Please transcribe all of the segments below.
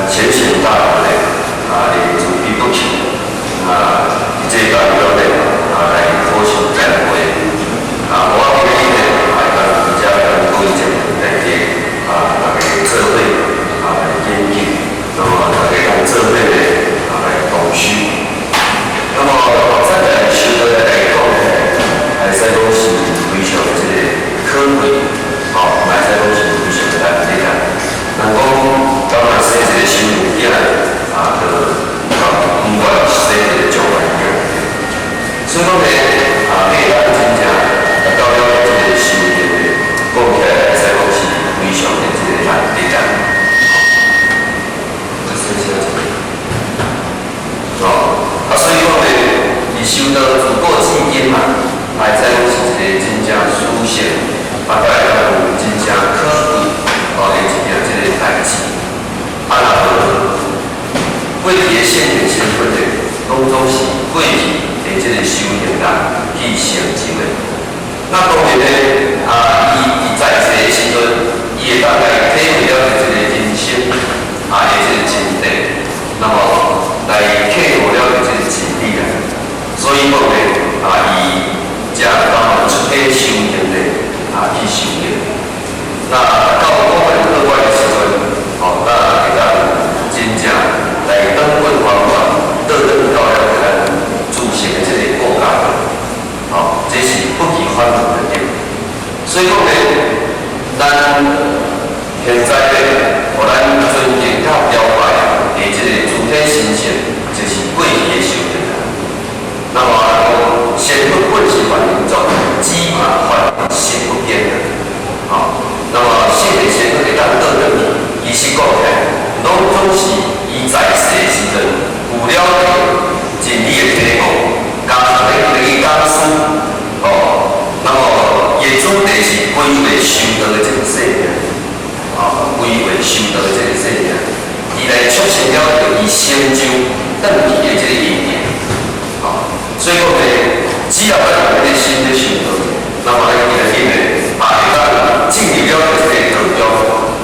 浅顯大德咧啊的慈悲不起啊，佇這個當中咧啊來可信再會啊，我今日咧來當遮跟各位來這啊大家做伙啊來研究，那麼大家當做伙咧啊來共修。那麼再來修道來講咧，會使講是非常這個可貴，吼，會使講是非常的難得啦。人講剛來生一個新婦囝，啊，就毋管生一個狀元囝。所以講咧，啊，你咱真正達到了這個修行的，講起來會使講是非常的這個難得啦。較細聲一點。哦，啊，所以講咧，伊修道自古至今嘛，會使講是一個真正殊勝，啊，閣來有真正可貴，哦的一件這個代誌。啊，若無過去的聖賢聖佛咧，攏總是過去的這個修行人去成就的。那當然咧，啊，伊佇在世的時陣，伊會當來體會了這個人生啊的這個真諦，那麼來體悟了這個真理啊。所以講咧，啊，伊才當出家修行咧，啊，去修行。那到果位過關的時陣，吼，那會當真正來轉過還願，倒轉到了咱自性的這個國家，吼，這是不離反復的點。所以講咧，咱現在咧，予咱尊敬佮朝拜的這個主體神聖，就是過去的修行人。那麼講，仙佛本是萬能眾，只怕凡心不堅的。吼，那麼聖賢仙佛會當倒轉去，其實講起來，攏總是伊在世的時陣有了真理的體悟，加上咧伊個講師，哦，那麼伊的主題是規劃修道的這個生命，啊，規劃修道的這個生命，伊來促成了伊成就轉去的這個因緣，啊，所以講咧，只要咱有這個心咧修道，那麼咱今日咧，啊，會當進入了這個道中，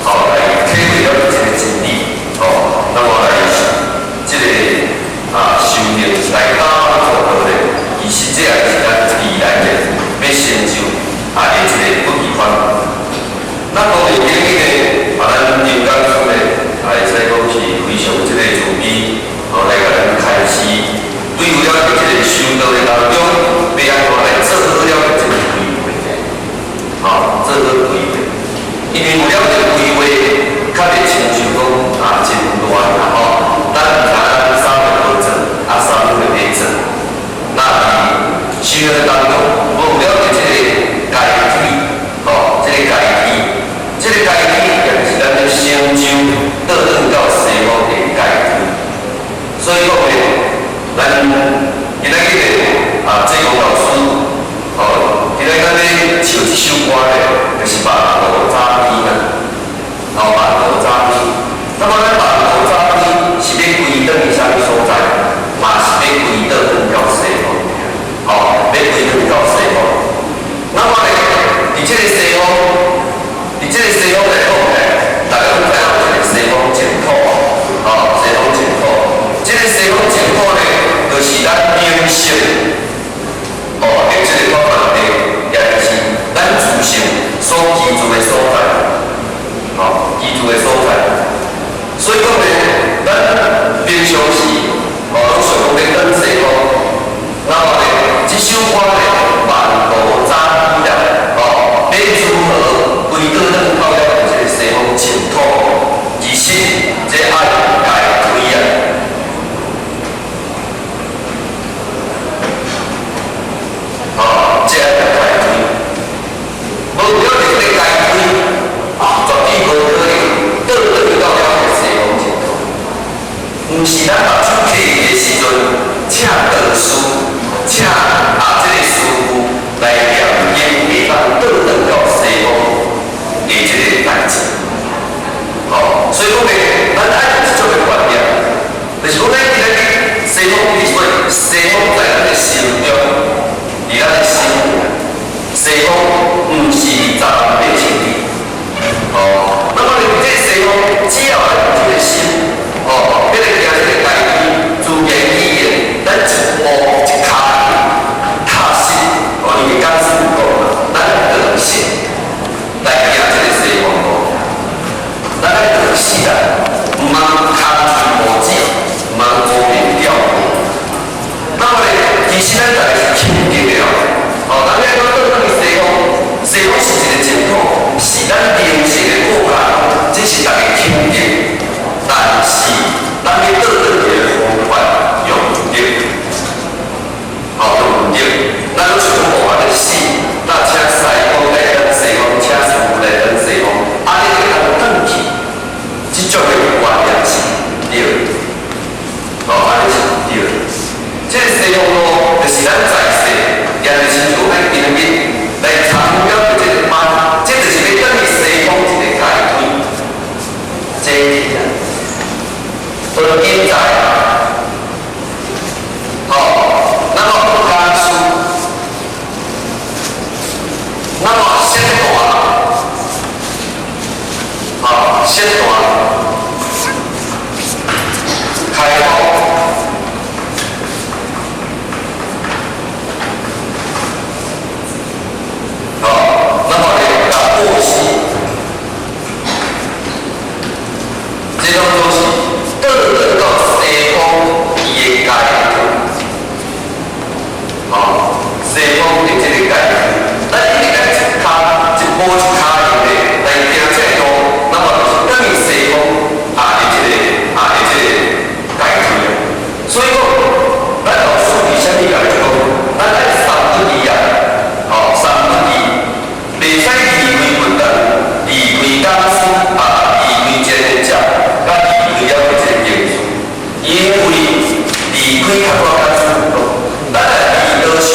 吼，來體會了這個真理，吼，那麼來這個啊修行來打破道咧，其實這也是咱未來的欲成就啊的這個不離反。那當然今日咧，啊，咱張講師咧，啊，會使講是非常這個慈悲，吼，來共咱開示，對有了這個修道的當中，欲按怎來做好了這個規劃，吼，做好規劃。因為有了這個規劃，較袂親像講啊真亂啦吼。咱毋知咱啥物無做，啊啥物會欲做。那佇修行當中，無了這個階梯，吼，這個階梯，這個階梯也就是咱咧成就倒轉到西方的階梯。所以講咧，咱今仔日咧啊，濟公老師，吼，今仔日咱咧唱這首歌咧，就是萬路早天啦，吼，萬路早天。那麼咱萬路早天是欲歸轉去啥物所在？嘛是欲歸轉到西方，吼，欲歸轉到西方。那麼咧，佇這個西方，佇這個西方來講咧，大家攏知影有一個西方淨土，吼，西方淨土。這個西方淨土咧，就是咱靈性，哦，的這個發源地，也就是咱自性所居住的所在，吼，居住的所在。所以講咧，咱平常時，哦，攏想講欲轉西方，那麼咧，這首歌咧，萬路早天啦，哦，欲如何歸倒轉到了這個西方淨土？其實這愛階梯啊。哦，這愛階梯，無了這個階梯，絕對無可能倒轉到了西方淨土。毋是咱目睭閉的時陣，請道士，請啊這個師父來念經，會當倒轉到西方的這個代誌。吼，所以講咧，咱愛有這種的觀念，就是講咱今日西方，其實西方在咱的心中，佇咱的心內，西方毋是10萬八千里。哦，那麼咧，這個西方只要咱有這個心，切斷開放。哦，那麼咧，共布施，這攏總是倒轉到西方伊的階級，哦，西方的這個階級，咱一直愛一跤一步一跤印的來行這個路，那麼就是等於西方啊的這個啊的這個階級。所以講，咱老師佇啥物共咱講？咱愛三不離啊，哦，三不離，袂使離開佛道，離開講師啊，離開前賢者，佮離開了這個經書，因為離開較大講師講，咱若離道上，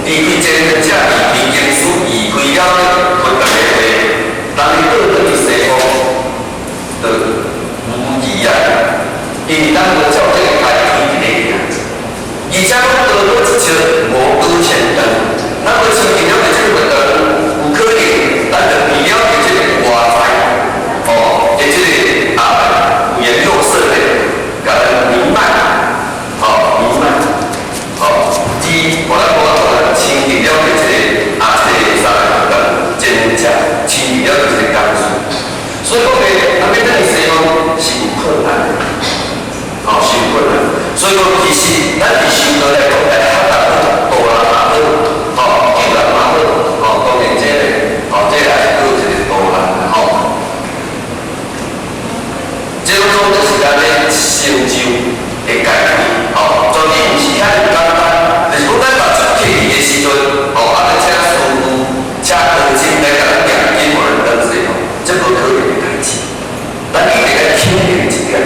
離開前賢者，離開經書，離開了佛道的話，人伊倒轉去西方，就無疑啊，因為咱無照這個階梯佇咧行，而且講道高一尺，魔高千丈，咱無親近了這個佛道，有可能咱就變了這個外在，哦，的這個啊五顏六色的，共咱彌漫，哦，彌漫，哦，之，予咱無法度來親近了這個啊這個啥個真正親近了這個講師，所以講咧，咱欲轉去西方是有困難的，哦，是有困難。所以講，其實咱佇修道來講，來學習好，度人嘛好，吼，救人嘛好，吼，當然這個，吼，這個也是閣有一個度人吼。這攏總就是咱咧成就的階梯，吼，絕對毋是遐爾簡單。就是講咱目睭開去的時陣，吼，啊，閣請師父、請高僧來共咱念經，予咱轉西方，這無可能的代誌。咱一定愛肯定一點，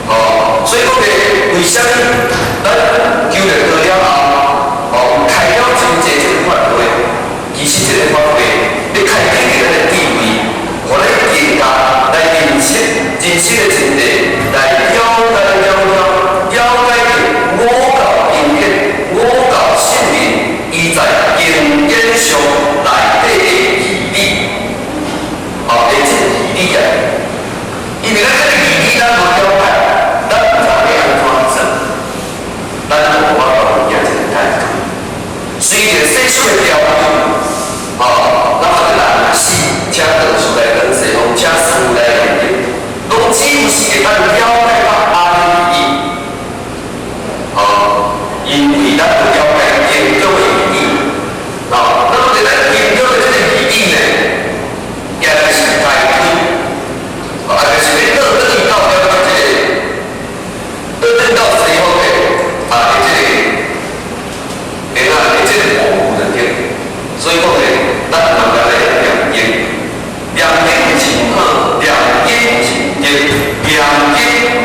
吼，所以講咧，為啥物咱求了道了後，吼，開了真濟這個法會，其實這個法會，咧開啟咱的智慧，予咱更加來認識人生的真諦，來了解了了了解五道經典、五道聖人，伊在經典上內底的義理，哦，的這個義理啊，因為咱這個義理咱無了解，咱毋知欲按怎做，咱無法度行這個階梯。隨著世俗的條件，哦，咱嘛人若死，請道士來轉西方，請師父來念經，攏只有是會當了解到阿彌義，哦，因為咱無了解經中的義理，哦，那麼咱經中的這個義理呢，也就是開開，哦，就是欲倒轉去到了這個，倒轉到西方的啊，這個，會啊，這個模糊的點，所以講呢，咱毋通來念經，念經毋是毋好，念經毋是毋對，念經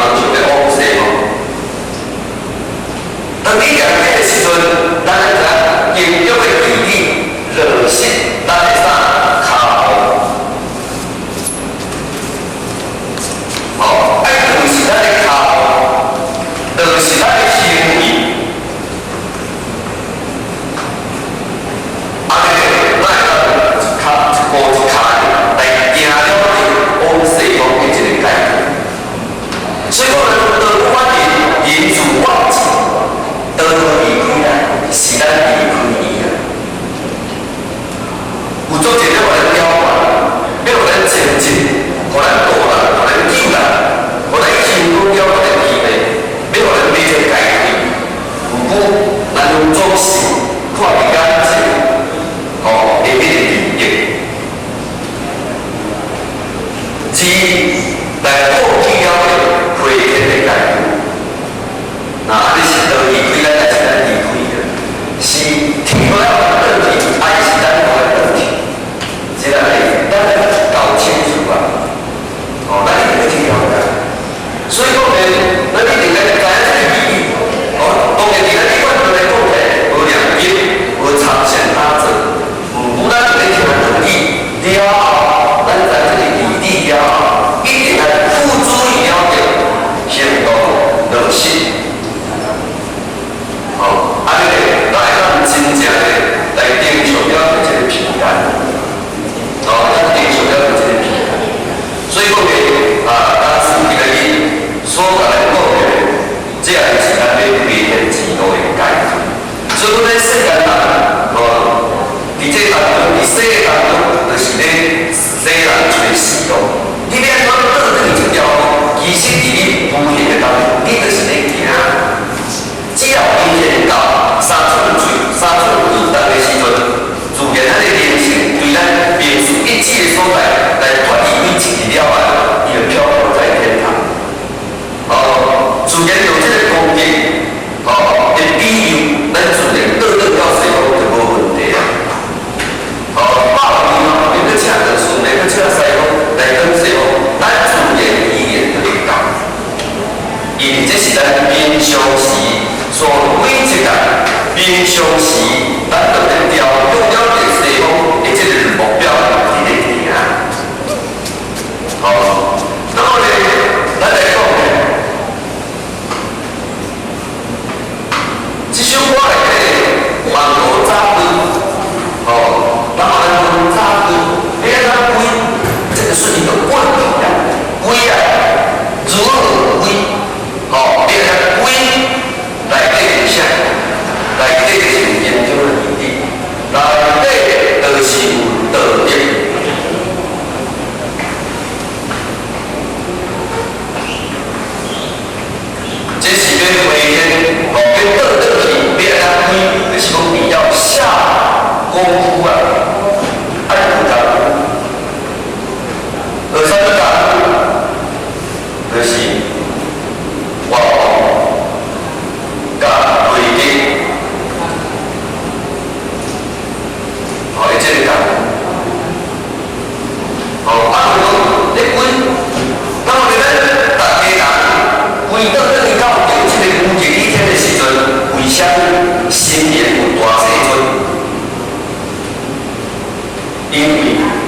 因為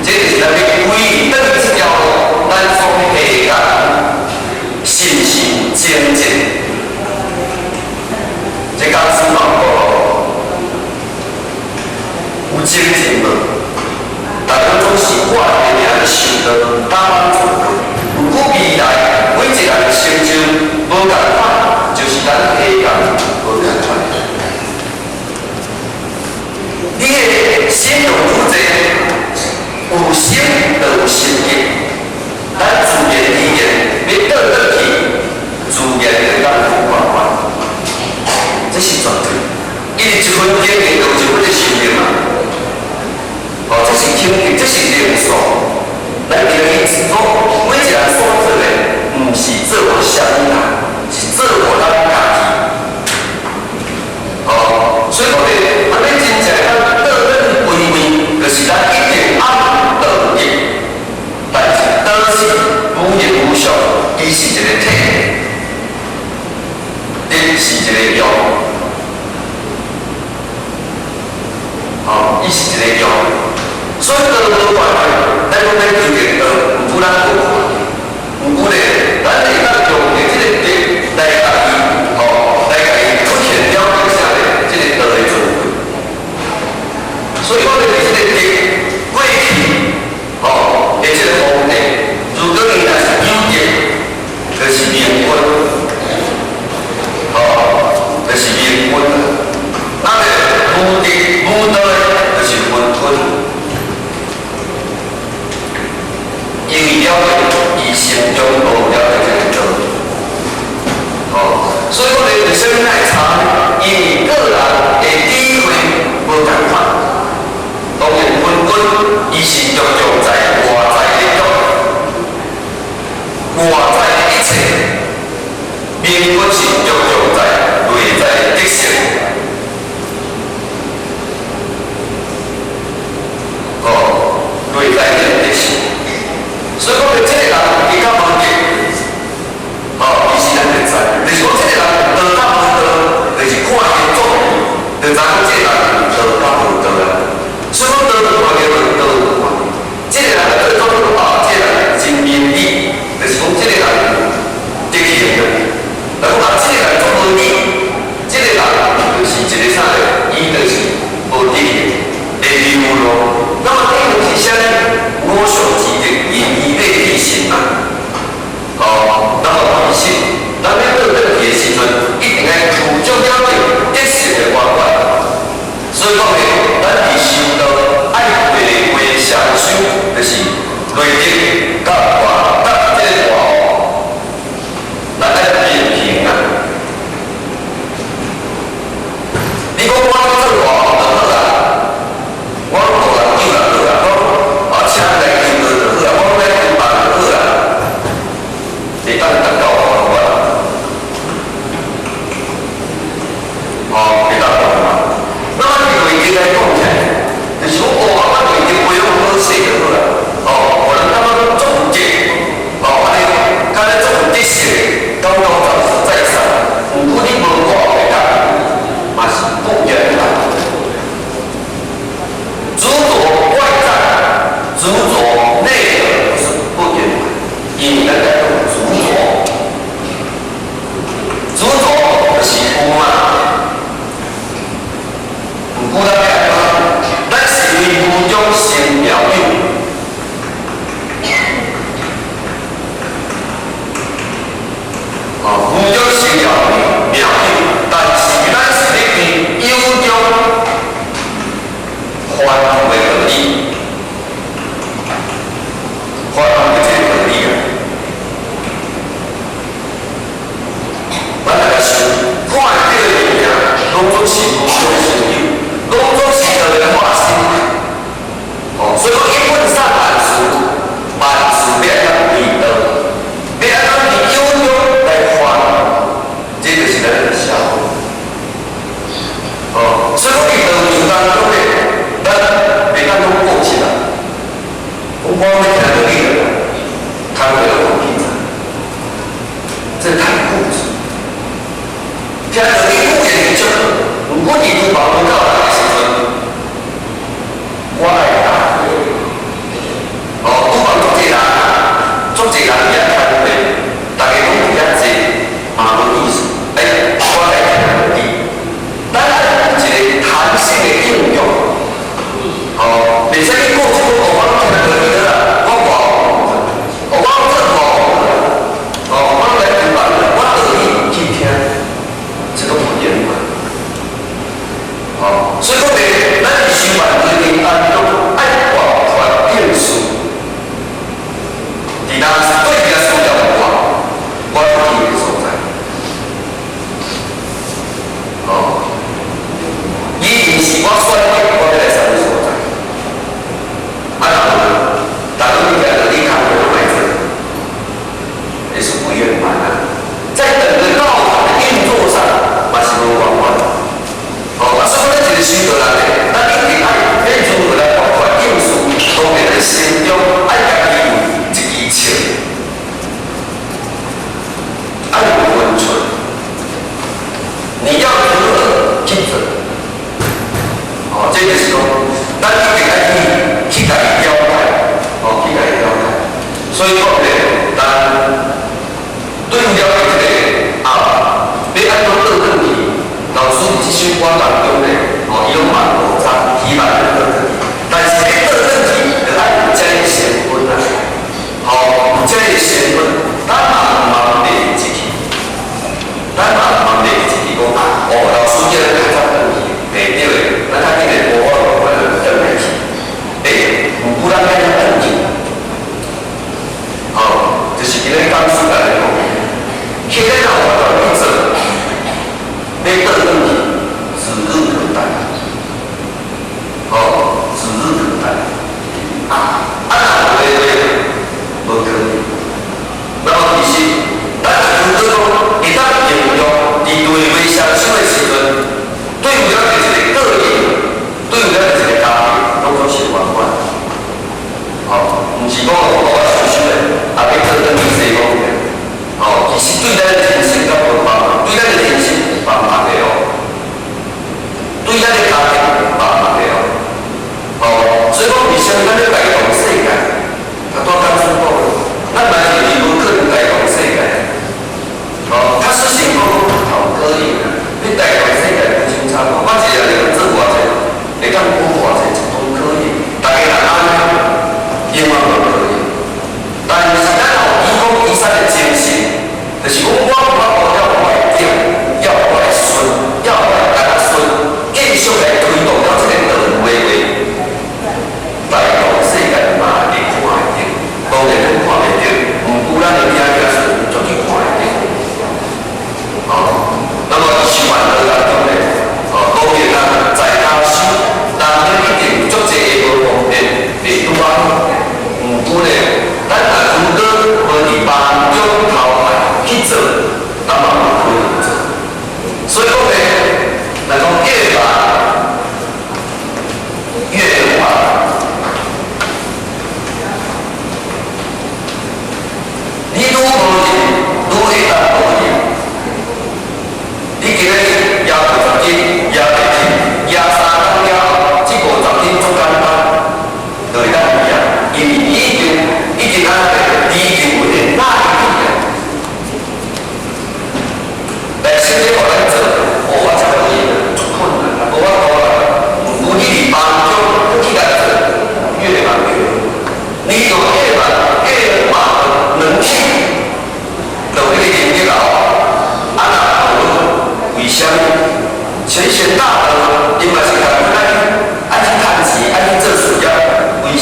這就是咱欲歸轉這條路，咱所下工是毋是有精進？這講師嘛有講，有精進無？大家總是我的名咧修道，敢捌做過。毋過未來每一個人的成就無仝款，就是咱下工無仝款。你的心用愈濟，有心就有心得，咱自然而然欲倒轉去，自然會當有辦法。這是絕對，因為一分經營就有一分的收益嘛。哦，這是肯定，這是定數。咱今日講每一個人所做的，毋是做予啥物人，是做予咱家己。哦，所以講咧，咱欲真正當倒轉歸位，就是咱一定愛道德。但是道是無形無相，伊是一個體，德是一個用。哦，伊是一個用。所以道無關係，咱講咱求得道，毋過咱無看見，毋過咧，咱會當用的這個德來共伊，吼，來共伊出現了解啥咧？這個道的尊貴。所以講咧，這個德過去，吼，的這個皇帝，如果伊若是有德，就是明君，吼，就是明君。那咧無德無道的，就是昏君。因為了解伊心中無了解這個道，哦，所以講咧，為啥物愛參？因為個人的智慧無仝款，當然昏君伊是着重在外在的德，外在的一切；明君是着重在內在的德性。哦，內在的德性。所以講，這個人伊較無德，哦，其實咱就知，就是講這個人道較無道，就是看伊作為，就知影這個人道較無道啊。所以講道有看著，道有看著。這個人做做啊，這個人真明理，就是講這個人德行啊。若講啊，這個人做無理，這個人就是一個啥咧？伊就是無德行，會流落。那麼德行是啥呢？五常之德，仁義禮智信嘛。哦，那麼其實，咱欲倒轉去的時陣，一定愛注重了著德性的觀念。所以講咧，咱佇修道愛內外雙修，就是內德佮外佮這個外學，咱愛平衡啊。你講我做外學就好啊，我渡人救人好啊，我啊請來求道就好啊，我來求辦就好啊，會當達到方法。哦，會當達到。那麼佇內德來講起來，就是講哦，我內德培養好勢就好啊。哦，予人感覺足有德，哦，按呢，敢若足有德性，高高在在上。毋過你無外的教，嘛是不圓滿。執著外在，執著內德是不圓滿，因為咱在講執著，執著就是有嘛。毋過咱欲按怎？咱是為無中生妙有。哦，無中生妙妙有，但是咱是咧佇有中凡夫的道理，凡夫的這個道理啊。咱來想，看會著的物件，攏總是無中生有，攏總是道的化身。哦，所以講一本上萬事，萬事欲按怎歸道，欲按怎佇有中來還，這就是咱的社會。哦，所以講佇道場當中咧，咱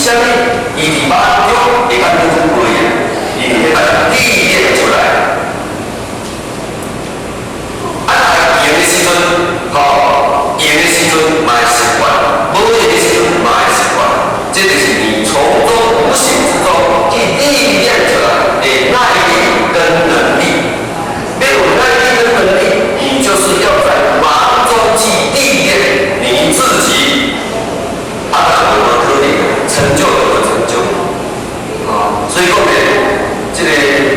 啥物？伊佇忙中會當愈愈的，伊會當歷練出來。啊，若閒的時陣，吼，閒的時陣嘛會習慣，無閒的時陣嘛會習慣。這就是你從中無形之中去歷練出來的耐力跟能力。沒有耐力跟能力，你就是要在忙中去歷練你自己。啊，那有無可能成就就會成就。啊，所以講呢，這個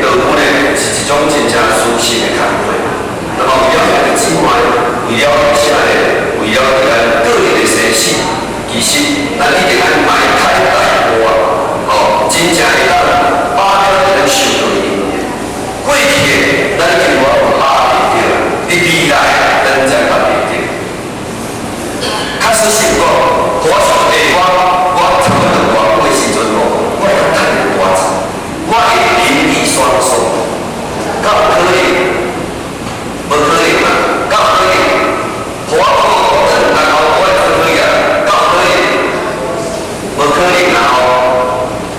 道夫呢是一種真正殊勝的工課。那麼為了兄弟姊妹，為了啥呢？為了咱個人的生死，其實咱一定愛邁開大步啊！哦，真正會當把了咱受到的影響。過去的咱已經無法度把握袂著，佇未來咱才把袂著。確實是講，我想欸，我差不多偌久的時陣吼，我會當趁著偌錢，我會名利雙收，敢有可能？無可能啊！敢有可能？予我講，然後我會做可以啊？敢有可能？無可能啊吼！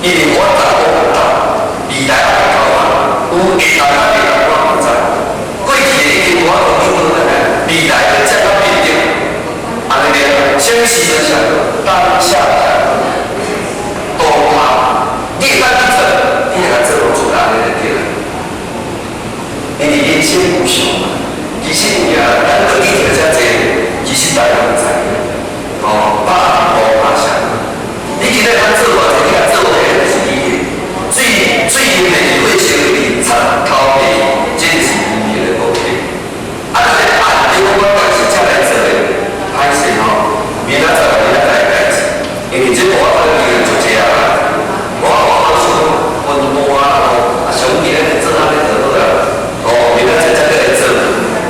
因為我十我毋知，未來還未到啊，有會當啊袂當我毋知。過去的已經無法度去講來，未來的才較袂著。按呢爾，啥物時陣上好？當下上好，當下，你會當去做，你會共做落做按呢就對啦。因為人生無常嘛，其實有影，咱過記著遮濟，其實大家毋知影。哦，把握當下上好。你今日通做偌濟，你共做落就是你的。水水淹的會成為插頭皮，這就是無形的功德。啊，若是按照我當時才來做的，歹勢吼，明仔載明仔載的代誌，因為這無法度記足濟啊。我想分半啊吼，啊上今仔日做按呢就好啊。哦，明仔載才閣來做。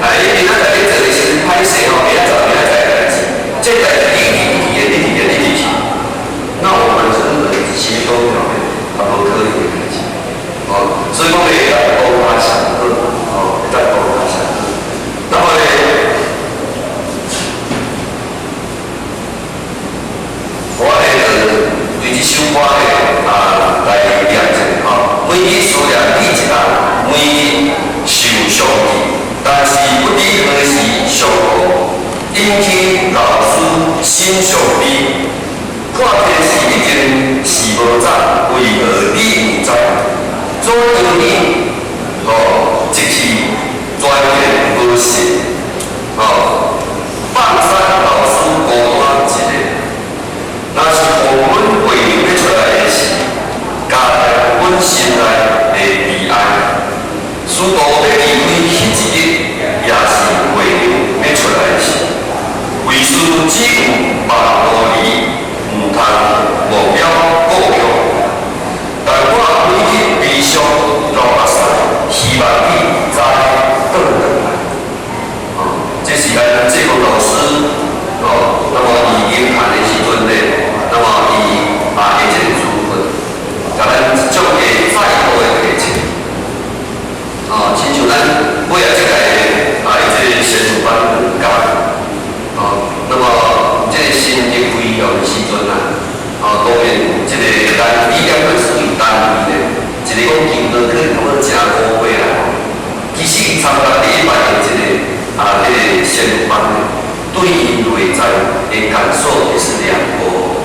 哎，明仔載你做的時陣歹勢吼，明仔載明仔載的代誌，這代誌你記記的，你記的，你記去。那我們真的虛頭表面，啊，無可能的代誌。哦，所以講會當當下上好，哦，會當當下上好。那麼咧，我咧就對這首歌咧啊來念一下吼。每日思念你一人，每日受傷氣，但是不知何時相逢，引起老師心傷悲。看電視已經是無早，為何你毋知？怎樣你哦，一去全然無信，哦，放山老師孤單一个。若是予阮月亮欲出來的時，加添阮心內的悲哀。師徒欲離開彼一日，也是月亮欲出來時。為師只有腹肚裡，毋通忘了故鄉。但我每日悲傷流目屎，希望你早日轉轉來。哦，這是咱這個老師哦，那麼伊研判的時陣呢，那麼伊啊的這個處分，共咱一種的再度的提醒。哦，親像咱尾仔這屆啊，伊這個先導班教，哦，那麼這個新的開業的時陣啊，哦，當然這個咱理念會屬於單位的，一個講金剛可能差不多誠高歲啦。其實伊參加第一擺的這個啊，這個先導班呢，對伊內在的感受也是良多，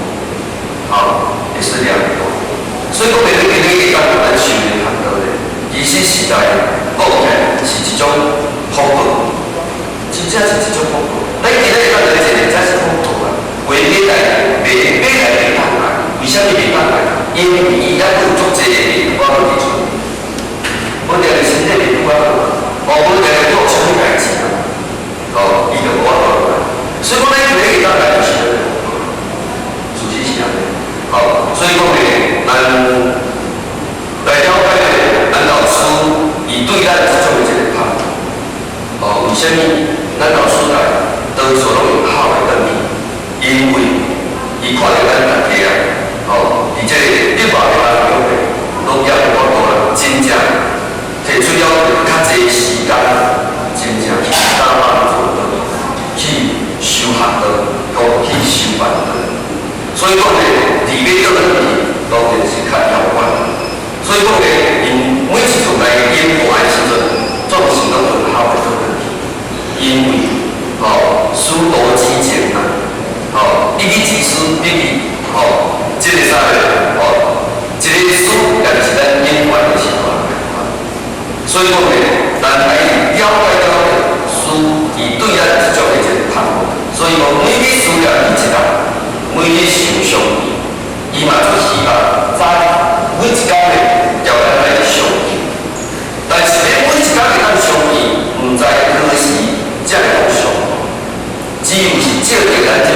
好，也是良多。所以講，袂你今日會當咱受的較多咧，其實實在講起來是一種福報，真正是一種福報。咱今日會當來這個，才是福報啊！話買來，袂買來袂當來，為啥物袂當來？因為伊猶閣有足濟的我無佇厝，無定是身體袂拄好，哦，無定是做啥物代誌啊？哦，伊就無法度來。所以講，咱今日會當來就是咱的福報，事實是按呢。好，所以講咧，咱來了解咧，咱老師伊對咱這種的一個盼望。哦，為啥物咱老師來多數攏用哭的轉去？因為伊看著咱大家啊，哦，佇這個立法的當中咧，攏也無法度啦，真正提出了較濟時間，真正去打坐道，去修學道，閣去修辦道。所以講咧，佇離欲轉去，當然是較遙遠。所以講咧，𪜶每一次來演化的時陣，總是攏輪候會轉去，因為師徒之情啊，你去自私，你去這个啥個這个師也就是咱演化的時段。所以講咧，咱愛了解了解師伊對咱這種的一個盼望。所以講，每日思念伊一人，每日想相伊，伊嘛足希望在每一工咧，共咱來相見。但是咧，每一工會當相見，毋知何時才會當相遇。只有是藉著咱這個